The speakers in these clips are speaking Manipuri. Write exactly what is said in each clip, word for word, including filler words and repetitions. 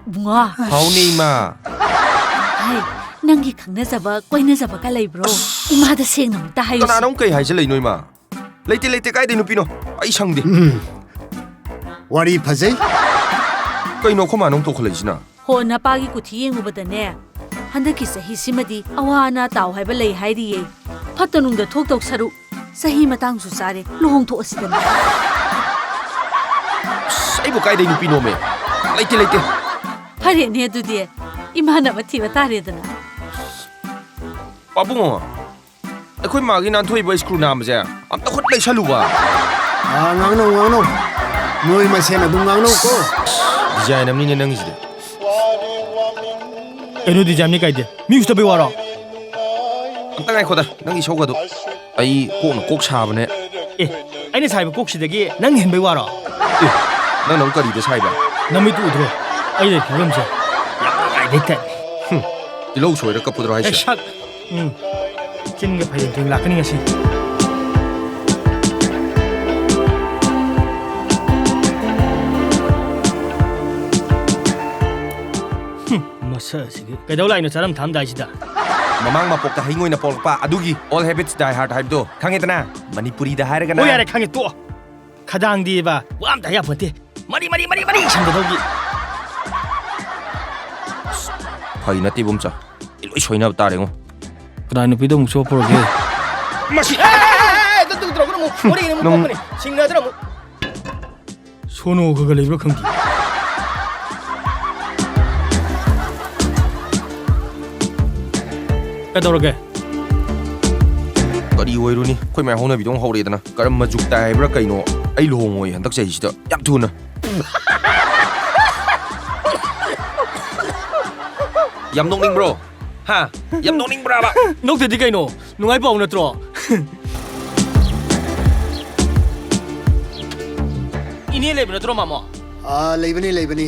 ꯏꯕꯨꯡꯉꯣ꯫ ꯍꯥꯎꯅꯦ, ꯏꯃꯥ꯫ ꯍꯥꯏ, ꯅꯪꯒꯤ ꯈꯪꯅꯖꯕ, ꯀꯣꯏꯅꯖꯕꯒ ꯂꯩꯕ꯭ꯔꯣ? ꯏꯃꯥꯗ ꯁꯦꯡꯅ ꯑꯃꯨꯛꯇ ꯍꯥꯏꯌꯨꯁꯦ꯫ ꯀꯅꯥꯅꯣ ꯑꯃꯨꯛ ꯀꯩ ꯍꯥꯏꯖꯜꯂꯛꯏꯅꯣ, ꯏꯃꯥ? ꯂꯩꯇꯦ, ꯂꯩꯇꯦ, ꯀꯥꯏꯗꯩ ꯅꯨꯄꯤꯅꯣ? ꯑꯩ ꯁꯪꯗꯦ꯫ ꯎꯝ꯫ ꯋꯥꯔꯤ ꯐꯖꯩ꯫ ꯀꯩꯅꯣ ꯑꯩꯈꯣꯏ ꯃꯥꯅ ꯑꯃꯨꯛ ꯇꯧꯈꯠꯂꯛꯏꯁꯤꯅ? ꯍꯣ, ꯅꯄꯥꯒꯤ ꯀꯨꯊꯤ ꯌꯦꯡꯉꯨꯕꯗꯅꯦ, ꯍꯟꯗꯛꯀꯤ ꯆꯍꯤꯁꯤꯃꯗꯤ ꯑꯋꯥ ꯑꯅꯥ ꯇꯥꯎ ꯍꯥꯏꯕ ꯂꯩ ꯍꯥꯏꯔꯤꯌꯦ꯫ ꯐꯠꯇ ꯅꯨꯡꯗ ꯊꯣꯛꯇꯧ ꯁꯔꯨꯛ, ꯆꯍꯤ ꯃꯇꯥꯡꯁꯨ ꯆꯥꯔꯦ, ꯂꯨꯍꯣꯡꯊꯣꯛꯑꯁꯤꯗꯅ꯫ ꯑꯁ, ꯑꯩꯕꯨ ꯀꯥꯏꯗꯩ ꯅꯨꯄꯤꯅꯣꯃꯦ? ꯂꯩꯇꯦ, ꯂꯩꯇꯦ꯫ ꯐꯔꯦꯅꯦ, ꯑꯗꯨꯗꯤ ꯏꯃꯥꯟꯅꯕ ꯊꯤꯕ ꯇꯥꯔꯦꯗꯅ꯫ ꯄꯥꯕꯨꯡ, ꯑꯩꯈꯣꯏ ꯃꯥꯒꯤ ꯅꯥꯟꯊꯣꯛꯏꯕ ꯁ꯭ꯀ꯭ꯔꯨ ꯅꯥꯝꯃꯁꯦ ꯑꯝꯇ ꯈꯨꯠ ꯂꯩꯁꯜꯂꯨꯕ꯫ ꯑꯥ, ꯉꯥꯡꯅꯧ, ꯉꯥꯡꯅꯧ꯫ ꯅꯣꯏ ꯃꯁꯦꯟ ꯑꯗꯨꯝ ꯉꯥꯡꯅꯧꯀꯣ꯫ ꯗꯤꯖꯥꯏꯟ ꯑꯃꯅꯤꯅꯦ ꯅꯪꯒꯤꯁꯤꯗꯤ꯫ ꯀꯩꯅꯣ ꯗꯤꯖꯥꯏꯟꯅꯤ ꯀꯥꯏꯗꯤ? ꯃꯤ ꯎꯁꯤꯠꯇꯕꯩ ꯋꯥꯔꯣ? ꯑꯝꯇ ꯉꯥꯏꯈꯣꯗ, ꯅꯪꯒꯤ ꯏꯁꯧꯒꯗꯣ꯫ ꯑꯩ ꯀꯣꯛꯅ ꯀꯣꯛ ꯁꯥꯕꯅꯦ꯫ ꯑꯦ, ꯑꯩꯅ ꯁꯥꯏꯕ ꯀꯣꯛꯁꯤꯗꯒꯤ ꯅꯪ ꯍꯦꯟꯕꯩ ꯋꯥꯔꯣ? ꯑꯦ, ꯅꯪꯅ ꯑꯃꯨꯛ ꯀꯔꯤꯗ ꯁꯥꯏꯕ? ꯅꯃꯤꯠꯇꯨ ꯎꯗ꯭ꯔꯣ? ꯑꯩ ꯂꯩ ꯐꯤꯕꯝꯁꯦ ꯌꯥꯝ ꯅꯨꯡꯉꯥꯏꯕꯩ ꯇꯥꯏꯞ꯫ ꯍꯨꯝ, ꯇꯤꯜꯍꯧ ꯁꯣꯏꯔ ꯀꯞꯄꯗꯨꯔꯣ ꯍꯥꯏꯁꯦ? ꯑꯦ, ꯁꯛ꯫ ꯎꯝ꯫ ꯆꯤꯟꯒ ꯐꯩꯖꯤꯟ ꯇꯨꯡ ꯂꯥꯛꯀꯅꯤ ꯉꯁꯤ꯫ ꯍꯨꯝ, ꯃꯁꯛ ꯑꯁꯤꯒ꯫ ꯀꯩꯗꯧ ꯂꯥꯛꯏꯅꯣ ꯆꯥꯔꯝ ꯊꯛꯑꯝꯗꯥꯏꯁꯤꯗ? ꯃꯃꯥꯡ ꯃꯄꯣꯛꯇ ꯍꯩꯉꯣꯏꯅ ꯄꯣꯛꯂꯛꯄ ꯑꯗꯨꯒꯤ All Habits Die Hard ꯍꯥꯏꯕꯗꯣ ꯈꯪꯉꯦꯗꯅ? ꯃꯅꯤꯄꯨꯔꯤꯗ ꯍꯥꯏꯔꯒꯅ꯫ ꯑꯣ, ꯌꯥꯔꯦ, ꯈꯪꯉꯦ, ꯇꯣꯛꯑꯣ꯫ ꯈꯗꯥꯡꯗꯤꯕ ꯋꯥ ꯑꯝꯇ ꯍꯥꯏ ꯌꯥꯄꯣꯟꯇꯦ꯫ ꯃꯔꯤ, ꯃꯔꯤ, ꯃꯔꯤ, ꯃꯔꯤ ꯁꯝꯒꯗꯧꯒꯤ꯫ ꯐꯩ ꯅꯠꯇꯦ, ꯏꯕꯣꯝꯆꯥ꯫ ꯑꯩ ꯂꯣꯏ ꯁꯣꯏꯅꯕ ꯇꯥꯔꯦꯉꯣ꯫ ꯀꯅꯥ ꯅꯨꯄꯤꯗ ꯑꯃꯨꯛ ꯆꯣꯞꯄꯨꯔꯒꯦ? ꯃꯁꯤ, ꯑꯦ, ꯑꯦ, ꯑꯦ, ꯑꯗꯨ ꯇꯧꯗ꯭ꯔꯒꯅ ꯑꯃꯨꯛ ꯋꯥꯔꯤꯅꯤ ꯑꯃꯨꯛ ꯅꯪ ꯊꯣꯛꯄꯅꯤ꯫ ꯁꯤꯡꯅꯗꯅ ꯑꯃꯨꯛ꯫ ꯁꯣꯅꯣ ꯈꯔ ꯈꯔ ꯂꯩꯕ꯭ꯔꯥ ꯈꯪꯗꯦ꯫ ꯀꯩꯗꯧꯔꯒꯦ? ꯀꯔꯤ ꯑꯣꯏꯔꯨꯅꯤ? ꯑꯩꯈꯣꯏ ꯃꯌꯥꯝ ꯍꯧꯅꯕꯤꯗꯣ ꯑꯃꯨꯛ ꯍꯧꯔꯛꯑꯦꯗꯅ꯫ ꯀꯔꯝꯕ ꯖꯨꯛ ꯇꯥꯏ ꯍꯥꯏꯕ꯭ꯔꯥ ꯀꯩꯅꯣ? ꯑꯩ ꯂꯨꯍꯣꯡꯉꯣꯏ ꯍꯟꯗꯛ ꯆꯍꯤꯁꯤꯗ꯫ ꯌꯥꯝ ꯊꯨꯅ꯫ ꯌꯥꯝ ꯅꯣꯛꯅꯤꯡꯕ꯭ꯔꯣ? ꯍꯥ? ꯌꯥꯝ ꯅꯣꯛꯅꯤꯡꯕ꯭ꯔꯥꯕ? ꯅꯣꯛꯇꯗꯤ ꯀꯩꯅꯣ? ꯅꯨꯡꯉꯥꯏ ꯄꯥꯎ ꯅꯠꯇ꯭ꯔꯣ? ꯏꯅꯦ ꯂꯩꯕ ꯅꯠꯇ꯭ꯔꯣ, ꯃꯥꯃꯣ? ꯑꯥ, ꯂꯩꯕꯅꯤ, ꯂꯩꯕꯅꯤ꯫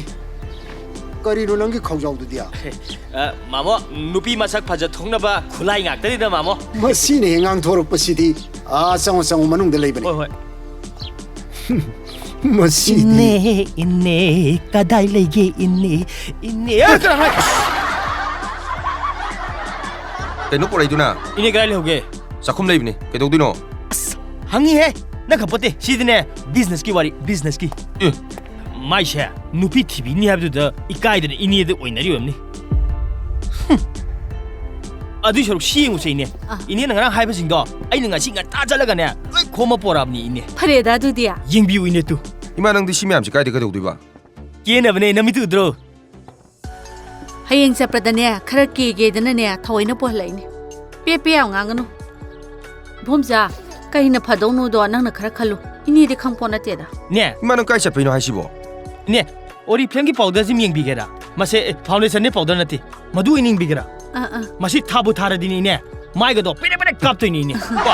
ꯀꯔꯤꯅꯣ ꯅꯪꯒꯤ ꯈꯧꯖꯥꯎꯗꯨꯗꯤ? ꯑ, ꯃꯥꯃꯣ, ꯅꯨꯄꯤ ꯃꯁꯛ ꯐꯖ ꯊꯣꯛꯅꯕ ꯈꯨꯠꯂꯥꯏ ꯉꯥꯛꯇꯅꯤꯗ, ꯃꯥꯃꯣ꯫ ꯃꯁꯤꯅ ꯍꯦꯛ ꯉꯥꯡꯊꯣꯔꯛꯄꯁꯤꯗꯤ꯫ ꯑꯥ, ꯆꯪꯉꯣ, ꯆꯪꯉꯣ, ꯃꯅꯨꯡꯗ ꯂꯩꯕꯅꯤ꯫ ꯍꯣꯏ, ꯍꯣꯏ꯫ ꯃꯁꯤꯗꯤ꯫ ꯏꯅꯦ, ꯏꯅꯦ, ꯀꯗꯥꯏ ꯂꯩꯒꯦ, ꯏꯅꯦ? ꯏꯅꯦ, ꯑ, ꯀꯅꯥ ꯍꯥꯏ? ꯀꯩꯅꯣ ꯄꯨꯔꯛꯏꯗꯨꯅ? ꯏꯅꯦ, ꯀꯗꯥꯏ ꯂꯩꯍꯧꯒꯦ? ꯆꯥꯛꯈꯨꯝ ꯂꯩꯕꯅꯤ꯫ ꯀꯩꯗꯧꯗꯣꯏꯅꯣ? ꯑꯁ, ꯍꯪꯉꯤꯍꯦ꯫ ꯅꯪ ꯈꯪꯄꯣꯠꯇꯦ꯫ ꯁꯤꯗꯤꯅꯦ, businessꯀꯤ ꯋꯥꯔꯤ, businessꯀꯤ꯫ ꯑꯦ꯫ ꯃꯥꯏꯁꯦ ꯅꯨꯄꯤ ꯊꯤꯕꯤꯅꯤ ꯍꯥꯏꯕꯗꯨꯗ ꯏꯀꯥꯏꯗꯅ ꯏꯅꯦꯗ ꯑꯣꯏꯅꯔꯤꯕꯅꯤ꯫ ꯍꯨꯝ꯫ ꯑꯗꯨꯏ ꯁꯔꯨꯛ ꯁꯤ ꯌꯦꯡꯉꯨꯁꯦ, ꯏꯅꯦ꯫ ꯑꯥ꯫ ꯏꯅꯦꯅ ꯉꯔꯥꯡ ꯍꯥꯏꯕꯁꯤꯡꯗꯣ ꯑꯩꯅ ꯉꯁꯤ ꯉꯟꯇꯥ ꯆꯠꯂꯒꯅꯦ, ꯂꯣꯏ ꯈꯣꯝꯃ ꯄꯣꯔꯛꯑꯕꯅꯤ, ꯏꯅꯦ꯫ ꯐꯔꯦꯗ ꯑꯗꯨꯗꯤ꯫ ꯌꯦꯡꯕꯤꯌꯨ, ꯏꯅꯦ, ꯇꯨ꯫ ꯏꯃꯥ, ꯅꯪꯗꯤ ꯁꯤ ꯃꯌꯥꯝꯁꯦ ꯀꯥꯏꯗ ꯀꯩꯗꯧꯗꯣꯏꯕ? ꯀꯦꯅꯕꯅꯦ, ꯅꯃꯤꯠꯇꯨ ꯎꯗ꯭ꯔꯣ? ꯍꯌꯦꯡ ꯆꯠꯄꯗꯅꯦ, ꯈꯔ ꯀꯦꯒꯦꯗꯅꯅꯦ, ꯊꯑꯣꯏꯅ ꯄꯣꯍꯜꯂꯛꯏꯅꯦ꯫ ꯄꯦ ꯄꯦ ꯌꯥꯝ ꯉꯥꯡꯒꯅꯨ꯫ ꯏꯕꯣꯝꯆꯥ, ꯀꯩꯅ ꯐꯗꯧꯅꯣꯗꯣ ꯅꯪꯅ ꯈꯔ ꯈꯜꯂꯨ꯫ ꯏꯅꯦꯗꯤ ꯈꯪꯄꯣꯠ ꯅꯠꯇꯦꯗ꯫ ꯅꯦ꯫ ꯏꯃꯥ, ꯅꯪ ꯀꯥꯏ ꯆꯠꯄꯩꯅꯣ ꯍꯥꯏꯁꯤꯕꯣ? ꯅꯦ, Oriflameꯒꯤ powderꯁꯤꯝ ꯌꯦꯡꯕꯤꯒꯦꯔꯥ? ꯃꯁꯦ, ꯑꯦ, foundationꯅꯦ, powder ꯅꯠꯇꯦ꯫ ꯃꯗꯨ ꯑꯣꯏꯅ ꯌꯦꯡꯕꯤꯒꯦꯔꯥ? ꯑꯥ, ꯑꯥ꯫ ꯃꯁꯤ ꯊꯥꯕꯨ ꯊꯥꯔꯗꯤꯅꯦ, ꯏꯅꯦ, ꯃꯥꯏꯒꯗꯣ ꯄꯦꯔꯦ ꯄꯦꯔꯦ ꯀꯥꯞꯇꯣꯏꯅꯤ, ꯏꯅꯦ꯫ ꯀꯣ?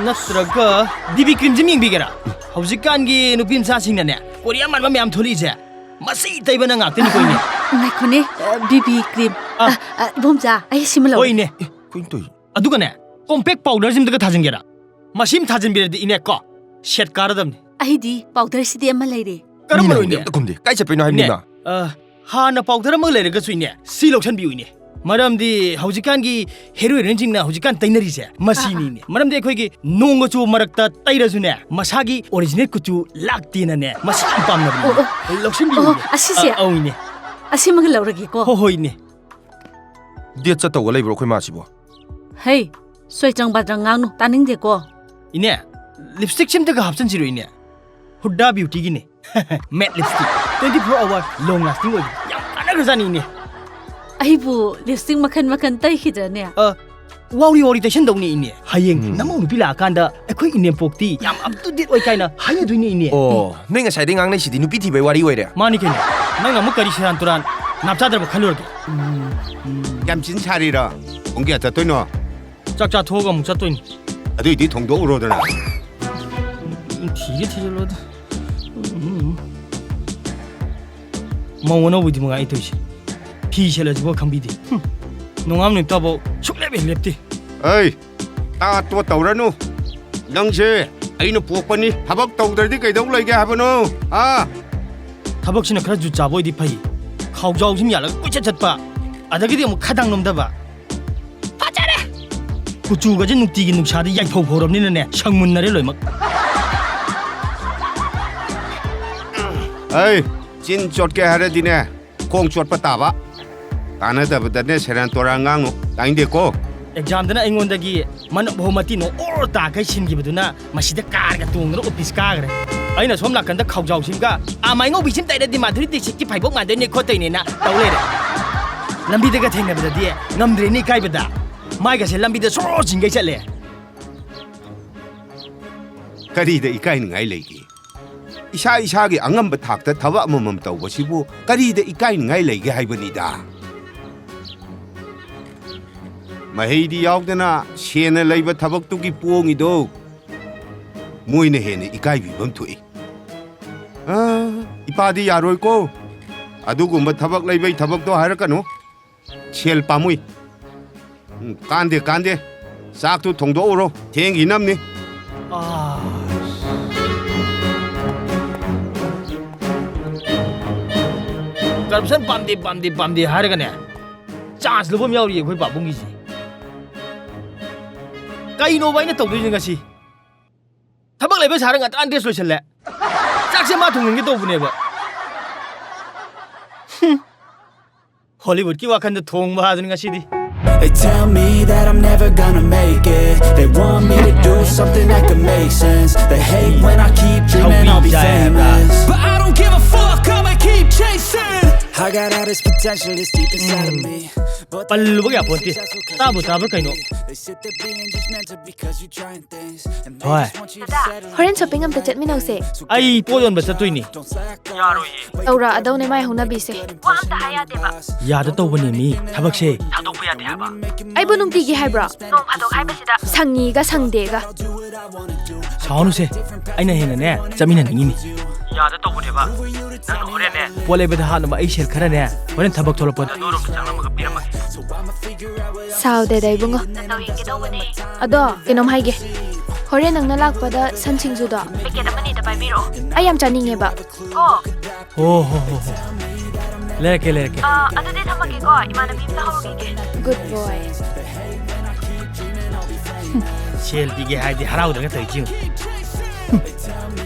ꯅꯠꯇ꯭ꯔꯒ BB creamꯁꯤꯝ ꯌꯦꯡꯕꯤꯒꯦꯔꯥ? ꯍꯧꯖꯤꯛꯀꯥꯟꯒꯤ ꯅꯨꯄꯤ ꯃꯆꯥꯁꯤꯡꯅꯅꯦ, ꯀꯣꯔꯤꯌꯥ ꯃꯥꯟꯕ ꯃꯌꯥꯝ ꯊꯣꯛꯂꯛꯏꯁꯦ꯫ ꯃꯁꯤ ꯇꯩꯕꯅ ꯉꯥꯛꯇꯅꯤꯀꯣ, ꯏꯅꯦ꯫ ꯉꯥꯏꯈꯣꯅꯦ, ꯑ, BB cream꯫ ꯑ, ꯑ, ꯏꯕꯣꯝꯆꯥ, ꯑꯩ ꯁꯤꯃ ꯂꯧꯒꯦ꯫ ꯍꯣꯏ, ꯏꯅꯦ꯫ ꯑꯦ, ꯀꯩꯅꯣ ꯇꯧꯔꯤꯁꯦ? ꯑꯗꯨꯒꯅꯦ, compact powderꯁꯤꯝꯇꯒ ꯊꯥꯖꯤꯟꯒꯦꯔꯥ? ꯃꯁꯤꯝ ꯊꯥꯖꯤꯟꯕꯤꯔꯗꯤ, ꯏꯅꯦ, ꯀꯣ, ꯁꯦꯠ ꯀꯥꯔꯗꯕꯅꯤ꯫ ꯑꯩꯗꯤ powderꯁꯤꯗꯤ ꯑꯃ ꯂꯩꯔꯦ꯫ ꯀꯔꯝꯕꯅꯣ, ꯃꯤꯅ ꯏꯅꯦ? ꯑꯝꯇ ꯈꯨꯝꯗꯦ꯫ ꯀꯥꯏ ꯆꯠꯄꯩꯅꯣ ꯍꯥꯏꯕꯅꯤꯅ? ꯏꯅꯦ, ꯑ, ꯍꯥꯟꯅ powder ꯑꯃ ꯂꯩꯔꯒꯁꯨ, ꯏꯅꯦ, ꯁꯤ ꯂꯧꯁꯟꯕꯤꯌꯨ, ꯏꯅꯦ꯫ ꯃꯔꯝꯗꯤ ꯍꯧꯖꯤꯛꯀꯥꯟꯒꯤ hero heroineꯁꯤꯡꯅ ꯍꯧꯖꯤꯛꯀꯥꯟ ꯇꯩꯅꯔꯤꯁꯦ ꯃꯁꯤꯅꯤꯅꯦ꯫ ꯑꯥ, ꯑꯥ꯫ ꯃꯔꯝꯗꯤ ꯑꯩꯈꯣꯏꯒꯤ ꯅꯣꯡ ꯃꯆꯨ ꯃꯔꯛꯇ ꯇꯩꯔꯁꯨꯅꯦ, ꯃꯁꯥꯒꯤ original ꯀꯨꯆꯨ ꯂꯥꯛꯇꯦꯅꯅꯦ, ꯃꯁꯤ ꯌꯥꯝ ꯄꯥꯝꯅꯕꯅꯤꯅꯦ꯫ ꯑꯣ, ꯑꯣ꯫ ꯂꯧꯁꯤꯟꯕꯤꯌꯨ, ꯑꯣ, ꯏꯅꯦ꯫ ꯑꯁꯤꯁꯦ? ꯑ, ꯑꯧ, ꯏꯅꯦ꯫ ꯑꯁꯤꯃꯒ ꯂꯧꯔꯒꯦꯀꯣ꯫ ꯍꯣ, ꯍꯣꯏ, ꯏꯅꯦ꯫ Date ꯆꯠꯇꯧꯒ ꯂꯩꯕ꯭ꯔꯣ ꯑꯩꯈꯣꯏ ꯃꯥꯁꯤꯕꯣ? ꯍꯩ, ꯁꯣꯏꯆꯪ ꯕꯥꯗ꯭ꯔꯪ ꯉꯥꯡꯅꯨ, ꯇꯥꯅꯤꯡꯗꯦꯀꯣ꯫ ꯏꯅꯦ, lipstickꯁꯤꯝꯇꯒ ꯍꯥꯞꯆꯤꯟꯁꯤꯔꯣ, ꯏꯅꯦ? Huda Beautyꯒꯤꯅꯦ꯫ Matte lipstick, twenty-four hour long lasting ꯑꯣꯏꯕ꯫ ꯌꯥꯝ ꯀꯥꯟꯅꯈ꯭ꯔꯖꯥꯠꯅꯤ, ꯏꯅꯦ꯫ ꯑꯩꯕꯨ lipstick ꯃꯈꯟ ꯃꯈꯟ ꯇꯩꯈꯤꯗ꯭ꯔꯅꯦ? ꯑ, ꯋꯥꯎꯔꯤ ꯋꯥꯎꯔꯤ ꯇꯩꯁꯟꯗꯧꯅꯤ, ꯏꯅꯦ꯫ ꯍꯌꯦꯡ ꯎꯝ꯫ ꯅꯃꯧ ꯅꯨꯄꯤ ꯂꯥꯛꯑꯀꯥꯟꯗ ꯑꯩꯈꯣꯏ ꯏꯅꯦꯝꯄꯣꯛꯇꯤ ꯌꯥꯝ up to date ꯑꯣꯏ ꯀꯥꯏꯅ ꯍꯥꯏꯅꯗꯣꯏꯅꯤ, ꯏꯅꯦ꯫ ꯑꯣ, ꯅꯣꯏ ꯉꯁꯥꯏꯗꯩ ꯉꯥꯡꯅꯩꯁꯤꯗꯤ ꯅꯨꯄꯤ ꯊꯤꯕꯩ ꯋꯥꯔꯤ ꯑꯣꯏꯔꯦ? ꯃꯥꯅꯤ ꯀꯩꯅꯣ꯫ ꯅꯪꯅ ꯑꯃꯨꯛ ꯀꯔꯤ ꯁꯦꯔꯥꯟ ꯇꯨꯔꯥꯟ ꯅꯥꯞ ꯆꯥꯗ꯭ꯔꯕ ꯈꯜꯂꯨꯔꯒꯦ? ꯌꯥꯝ ꯆꯤꯟ ꯁꯥꯔꯤꯔꯣ? ꯄꯨꯡ ꯀꯌꯥ ꯆꯠꯇꯣꯏꯅꯣ? ꯆꯥꯛ ꯆꯥꯊꯣꯛꯑꯒ ꯑꯃꯨꯛ ꯆꯠꯇꯣꯏꯅꯤ꯫ ꯑꯗꯨꯏꯗꯤ ꯊꯣꯡꯗꯣꯛꯎꯔꯣꯗꯅ꯫ ꯊꯤꯒꯦ ꯊꯤꯖꯤꯜꯂꯣꯗ꯫ ꯃꯧ ꯑꯅꯧꯕꯗꯤ ꯃꯉꯥꯏ ꯇꯧꯏꯁꯦ꯫ ꯐꯤ ꯁꯦꯠꯂꯁꯤꯐꯥꯎ ꯈꯪꯕꯤꯗꯦ꯫ ꯍꯨꯝ꯫ ꯅꯣꯡꯉꯥꯝ ꯅꯨꯃꯤꯠꯇꯐꯥꯎ ꯁꯨꯡꯂꯦꯞ ꯍꯦꯛ ꯂꯦꯞꯇꯦ꯫ ꯑꯩ, ꯇꯥ ꯇꯣ ꯇꯧꯔꯅꯨ꯫ ꯅꯪꯁꯦ ꯑꯩꯅ ꯄꯣꯛꯄꯅꯤ꯫ ꯊꯕꯛ ꯇꯧꯗ꯭ꯔꯗꯤ ꯀꯩꯗꯧ ꯂꯩꯒꯦ ꯍꯥꯏꯕꯅꯣ? ꯍꯥ? ꯊꯕꯛꯁꯤꯅ ꯈꯔ ꯖꯨꯠ ꯆꯥꯕ ꯑꯣꯏꯗꯤ ꯐꯩ꯫ ꯈꯥꯎꯖꯥꯎꯁꯤꯝ ꯌꯥꯜꯂꯒ ꯀꯣꯏꯆꯠ ꯆꯠꯄ, ꯑꯗꯒꯤꯗꯤ ꯑꯃꯨꯛ ꯈꯗꯥꯡ ꯅꯣꯝꯗꯕ꯫ ꯐꯖꯔꯦ! ꯀꯨꯆꯨꯒꯁꯦ ꯅꯨꯡꯇꯤꯒꯤ ꯅꯨꯡꯁꯥꯗ ꯌꯥꯏꯐꯧ ꯐꯧꯔꯕꯅꯤꯅꯅꯦ, ꯁꯪꯃꯨꯟꯅꯔꯦ ꯂꯣꯏꯃꯛ꯫ ꯑꯩ, ꯆꯤꯟ ꯆꯣꯠꯀꯦ ꯍꯥꯏꯔꯗꯤꯅꯦ, ꯈꯣꯡ ꯆꯣꯠꯄ ꯇꯥꯕ꯫ ꯀꯥꯟꯅꯗꯕꯗꯅꯦ ꯁꯦꯔꯥꯟ ꯇꯣꯔꯥꯟ ꯉꯥꯡꯅꯨ꯫ ꯇꯥꯅꯤꯡꯗꯦꯀꯣ? ꯑꯦꯛꯖꯥꯝꯗꯅ ꯑꯩꯉꯣꯟꯗꯒꯤ ꯃꯅꯞ ꯍꯣ ꯃꯇꯤ ꯅꯣ ꯑꯣꯔ ꯇꯥꯈꯩ ꯁꯤꯟꯈꯤꯕꯗꯨꯅ ꯃꯁꯤꯗ ꯀꯥꯔꯒ ꯇꯣꯡꯗꯨꯅ ꯑꯣꯐꯤꯁ ꯀꯥꯈ꯭ꯔꯦ꯫ ꯑꯩꯅ ꯁꯣꯝ ꯅꯥꯀꯟꯗ ꯈꯥꯎꯖꯥꯎꯁꯤꯡꯒ ꯑꯥ ꯃꯥꯏꯉꯧꯕꯤꯁꯤꯝ ꯇꯩꯔꯗꯤ ꯃꯥꯙꯨꯔꯤ ꯗꯤꯛꯁꯤꯠꯀꯤ ꯐꯩꯕꯣꯛ ꯃꯥꯟꯗꯣꯏꯅꯦ ꯈꯣꯠꯇꯣꯏꯅꯦꯅ ꯇꯧ ꯂꯩꯔꯦ꯫ ꯂꯝꯕꯤꯗꯒ ꯊꯦꯡꯅꯕꯗꯗꯤ ꯉꯝꯗ꯭ꯔꯦꯅꯦ ꯏꯀꯥꯏꯕꯗ꯫ ꯃꯥꯏꯒꯁꯦ ꯂꯝꯕꯤꯗ ꯁꯣꯔꯣ ꯆꯤꯡꯒꯩ ꯆꯠꯂꯦ꯫ ꯀꯔꯤꯗ ꯏꯀꯥꯏꯅꯤꯡꯉꯥꯏ ꯂꯩꯒꯦ? ꯏꯁꯥ ꯏꯁꯥꯒꯤ ꯑꯉꯝꯕ ꯊꯥꯛꯇ ꯊꯕꯛ ꯑꯃꯃꯝ ꯇꯧꯕꯁꯤꯕꯨ ꯀꯔꯤꯗ ꯏꯀꯥꯏꯅꯤꯡꯉꯥꯏ ꯂꯩꯒꯦ ꯍꯥꯏꯕꯅꯤꯗ꯫ ꯃꯍꯩꯗꯤ ꯌꯥꯎꯗꯅ ꯁꯦꯟꯅ ꯂꯩꯕ ꯊꯕꯛꯇꯨꯒꯤ ꯄꯣꯡꯉꯤꯗꯣ ꯃꯣꯏꯅ ꯍꯦꯟꯅ ꯏꯀꯥꯏꯕꯤꯐꯝ ꯊꯣꯛꯏ꯫ ꯑ, ꯏꯄꯥꯗꯤ ꯌꯥꯔꯣꯏꯀꯣ꯫ ꯑꯗꯨꯒꯨꯝꯕ ꯊꯕꯛ ꯂꯩꯕꯩ ꯊꯕꯛꯇꯣ ꯍꯥꯏꯔꯛꯀꯅꯨ꯫ ꯁꯦꯜ ꯄꯥꯝꯃꯨꯏ꯫ ꯎꯝ, ꯀꯥꯟꯗꯦ, ꯀꯥꯟꯗꯦ꯫ ꯆꯥꯛꯇꯨ ꯊꯣꯡꯗꯣꯛꯎꯔꯣ꯫ ꯊꯦꯡꯈꯤꯅꯝꯅꯤ꯫ ꯑꯥ꯫ ꯀꯔꯞꯁꯟ ꯄꯥꯝꯗꯦ, ꯄꯥꯝꯗꯦ, ꯄꯥꯝꯗꯦ ꯍꯥꯏꯔꯒꯅꯦ, ꯆꯥꯟꯁ ꯂꯧꯕ ꯑꯃ ꯌꯥꯎꯔꯤꯌꯦ ꯑꯩꯈꯣꯏ ꯄꯥꯕꯨꯡꯒꯤꯁꯦ꯫ ꯀꯩꯅꯣꯕ ꯑꯩꯅ ꯇꯧꯗꯣꯏꯁꯦ ꯉꯁꯤ? ꯊꯕꯛ ꯂꯩꯕ ꯁꯥꯔ ꯉꯟꯇꯥꯅ ꯗ꯭ꯔꯦꯁ ꯂꯣꯏꯁꯜꯂꯦ꯫ ꯆꯥꯛꯁꯦ ꯃꯥ ꯊꯣꯡꯍꯟꯒꯦ ꯇꯧꯕꯅꯦꯕ꯫ ꯍꯝ꯫ ꯍꯣꯂꯤꯋꯨꯗꯀꯤ ꯋꯥꯈꯟꯗ ꯊꯣꯡꯕ ꯍꯥꯏꯗꯨꯅꯤ ꯉꯁꯤꯗꯤ꯫ They tell me that I'm never gonna make it. They want me to do something that could make sense. They hate when I keep dreaming I'll be famous. But I don't give a fuck, I'ma keep chasing. I got all this potential that's deep inside of me. But ꯄꯜꯂꯨꯕꯒ ꯌꯥꯄꯣꯟꯇꯦ꯫ ꯇꯥꯕꯨ ꯇꯥꯕ꯭ꯔꯥ ꯀꯩꯅꯣ? They sit there being judgmental because you trying things. And they ꯍꯣꯏ꯫ Just want you to the, settle ꯍꯣꯔꯦꯟ ꯁꯣꯄꯤꯡ ꯑꯝꯇ ꯆꯠꯃꯤꯟꯅꯧꯁꯦ꯫ ꯑꯩ ꯄꯣꯠ ꯌꯣꯟꯕ ꯆꯠꯇꯣꯏꯅꯦ꯫ ꯌꯥꯔꯣꯏꯌꯦ꯫ ꯇꯧꯔꯛꯑꯗꯧꯅꯦ ꯃꯥꯏ ꯍꯧꯅꯕꯤꯁꯦ꯫ ꯋꯥ ꯑꯝꯇ ꯍꯥꯏ ꯌꯥꯗꯦꯕ꯫ ꯌꯥꯗ ꯇꯧꯕꯅꯦ ꯃꯤ ꯊꯕꯛꯁꯦ꯫ ꯊꯥꯗꯣꯛꯄ ꯌꯥꯗꯦ ꯍꯥꯏꯕ꯫ ꯑꯩꯕꯨ ꯅꯨꯡꯇꯤꯒꯤ ꯍꯥꯏꯕ꯭ꯔꯣ? ꯅꯣꯡ ꯐꯥꯗꯣꯛ ꯍꯥꯏꯕꯁꯤꯗ꯫ ꯁꯪꯉꯤꯒ ꯁꯪꯗꯦꯒ꯫ ꯁꯥꯎꯅꯨꯁꯦ, ꯑꯩꯅ ꯍꯦꯟꯅꯅꯦ ꯆꯠꯃꯤꯟꯅꯅꯤꯡꯉꯤꯅꯤ꯫ ꯌꯥꯗ ꯇꯧꯕꯅꯦꯕ꯫ ꯅꯪꯅ ꯍꯣꯔꯦꯟꯅꯦ꯫ ꯄꯣꯠ ꯂꯩꯕꯗ ꯍꯥꯞꯅꯕ ꯑꯩ ꯁꯦꯜ ꯈꯔꯅꯦ ꯍꯣꯔꯦꯟ ꯊꯕꯛ ꯊꯣꯛꯂꯛꯄꯗ ꯅꯣꯏꯔꯣꯝꯗ ꯆꯪꯂꯝꯃꯒ ꯄꯤꯔꯝꯃꯒꯦ꯫ ꯁꯥꯎꯗꯦꯗ ꯏꯕꯨꯡꯉꯣ꯫ ꯅꯇꯧ ꯌꯦꯡꯒꯦ ꯇꯧꯕꯅꯦ꯫ ꯑꯗꯣ ꯀꯩꯅꯣꯝ ꯍꯥꯏꯒꯦ꯫ ꯍꯣꯔꯦꯟ ꯅꯪꯅ ꯂꯥꯛꯄꯗ ꯁꯟ ꯁꯤꯡꯖꯨꯗꯣ ꯄꯦꯀꯦꯠ ꯑꯃꯅꯤꯗ ꯄꯥꯏꯕꯤꯔꯛꯑꯣ꯫ ꯑꯩ ꯌꯥꯝ ꯆꯥꯅꯤꯡꯉꯦꯕ꯫ ꯀꯣ꯫ ꯍꯣ ꯍꯣ ꯍꯣ ꯍꯣ꯫ ꯂꯩꯔꯛꯀꯦ ꯂꯩꯔꯛꯀꯦ꯫ ꯑꯥ, ꯑꯗꯨꯗꯤ ꯊꯝꯃꯒꯦꯀꯣ, ꯏꯃꯥꯟꯅꯕꯤ ꯑꯝꯇ ꯍꯧꯔꯨꯈꯤꯒꯦ꯫ Good boy꯫ ꯁꯦꯜ ꯄꯤꯒꯦ ꯍꯥꯏꯗꯤ ꯍꯔꯥꯎꯗ꯭ꯔꯒ ꯇꯧꯔꯤꯁꯤ ꯌꯦꯡꯉꯨ꯫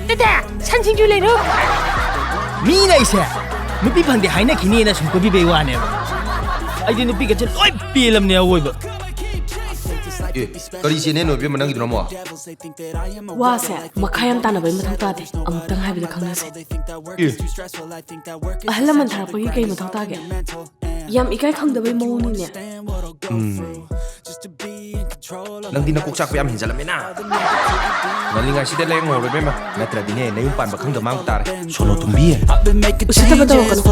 ꯇꯦꯇꯦ, ꯁꯟ ꯁꯤꯡꯖꯨ ꯂꯩꯔꯣ꯫ ꯃꯤꯅ ꯑꯩꯁꯦ ꯅꯨꯄꯤ ꯐꯪꯗꯦ ꯍꯥꯏꯅꯈꯤꯅꯦꯅ ꯁꯨꯝ ꯀꯣꯏꯕꯤꯕꯩ ꯋꯥꯅꯦꯕ꯫ ꯑꯩꯗꯤ ꯅꯨꯄꯤꯒꯁꯦ ꯂꯣꯏ ꯄꯦꯜꯂꯝꯅꯦ ꯑꯋꯣꯏꯕ꯫ ꯑꯦ, ꯀꯔꯤ ꯆꯦꯅꯦꯜꯅꯣ ꯏꯕꯦꯝꯃ ꯅꯪꯒꯤꯗꯨꯅ ꯑꯃꯨꯛ? ꯋꯥꯁꯦ ꯃꯈꯥ ꯌꯥꯝ ꯇꯥꯅꯕꯩ ꯃꯊꯧ ꯇꯥꯗꯦ꯫ ꯑꯃꯨꯛꯇꯪ ꯍꯥꯏꯕꯗ ꯈꯪꯅꯁꯦ꯫ ꯑꯦ꯫ ꯑꯍꯜ ꯂꯃꯟ ꯊꯥꯔꯛꯄꯒꯤ ꯀꯩ ꯃꯊꯧ ꯇꯥꯒꯦ? ꯌꯥꯝ ꯏꯀꯥꯏ ꯈꯪꯗꯕꯩ ꯃꯑꯣꯡꯅꯤꯅꯦ꯫ ꯎꯝ꯫ ꯅꯪꯗꯤ ꯅꯀꯣꯛ ꯆꯥꯛꯄ ꯌꯥꯝ ꯍꯦꯟꯖꯜꯂꯝꯃꯦꯅ꯫ ꯉꯜꯂꯤꯉꯩꯁꯤꯗ ꯂꯥꯏꯌꯦꯡꯍꯧꯔꯣ ꯏꯕꯦꯝꯃ, ꯅꯠꯇ꯭ꯔꯗꯤꯅꯦ ꯅꯌꯨꯝ ꯄꯥꯟꯕ ꯈꯪꯗ ꯃꯥꯡꯕ ꯇꯥꯔꯦ꯫ ꯁꯣꯅꯣ ꯊꯨꯝꯕꯤ꯫ ꯎꯁꯤꯠꯇꯕ ꯇꯧꯔꯛꯀꯅꯨ꯫